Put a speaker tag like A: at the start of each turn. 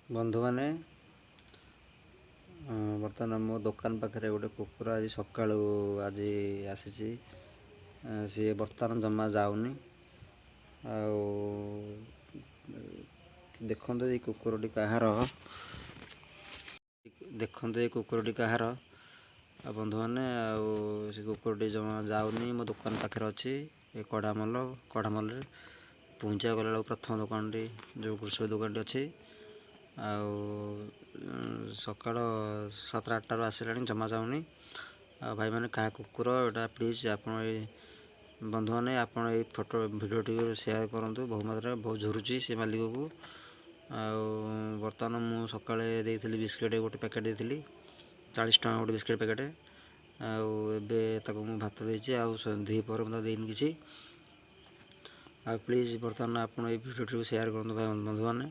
A: ବନ୍ଧୁମାନେ, ବର୍ତ୍ତମାନ ମୋ ଦୋକାନ ପାଖରେ ଗୋଟେ କୁକୁର ଆଜି ସକାଳୁ ଆଜି ଆସିଛି। ସିଏ ବର୍ତ୍ତମାନ ଜମା ଯାଉନି। ଆଉ ଦେଖନ୍ତୁ ଏଇ କୁକୁରଟି କାହାର, ଦେଖନ୍ତୁ ଏଇ କୁକୁରଟି କାହାର। ଆଉ ବନ୍ଧୁମାନେ, ଆଉ ସେ କୁକୁରଟି ଜମା ଯାଉନି। ମୋ ଦୋକାନ ପାଖରେ ଅଛି, ଏ କଢ଼ାମଲ, କଢ଼ାମଲରେ ପୁଞ୍ଜା ଗଲାବେଳକୁ ପ୍ରଥମ ଦୋକାନଟି, ଯେଉଁ ଗ୍ରୋସରୀ ଦୋକାନଟି ଅଛି। ଆଉ ସକାଳ 7ଟା 8ଟାରୁ ଆସିଲାଣି, ଜମା ଯାଉନି। ଆଉ ଭାଇମାନେ, କାହା କୁକୁର ଏଇଟା? ପ୍ଲିଜ୍ ଆପଣ ଏଇ ବନ୍ଧୁମାନେ, ଆପଣ ଏଇ ଫଟୋ ଭିଡ଼ିଓଟିକୁ ସେୟାର କରନ୍ତୁ ବହୁ ମାତ୍ରାରେ। ବହୁତ ଝୁରୁଛି ସେ ମାଲିକକୁ। ଆଉ ବର୍ତ୍ତମାନ ମୁଁ ସକାଳେ ଦେଇଥିଲି ବିସ୍କିଟ୍ ଗୋଟେ ପ୍ୟାକେଟ୍ ଦେଇଥିଲି, 40 ଟଙ୍କା ଗୋଟେ ବିସ୍କିଟ୍ ପ୍ୟାକେଟ୍। ଆଉ ଏବେ ତାକୁ ମୁଁ ଭାତ ଦେଇଛି, ଆଉ ଦ୍ୱିପହରେ ମୁଁ ତାକୁ ଦେଇନି କିଛି। ଆଉ ପ୍ଲିଜ୍ ବର୍ତ୍ତମାନ ଆପଣ ଏଇ ଭିଡ଼ିଓଟିକୁ ସେୟାର କରନ୍ତୁ ଭାଇ ବନ୍ଧୁମାନେ।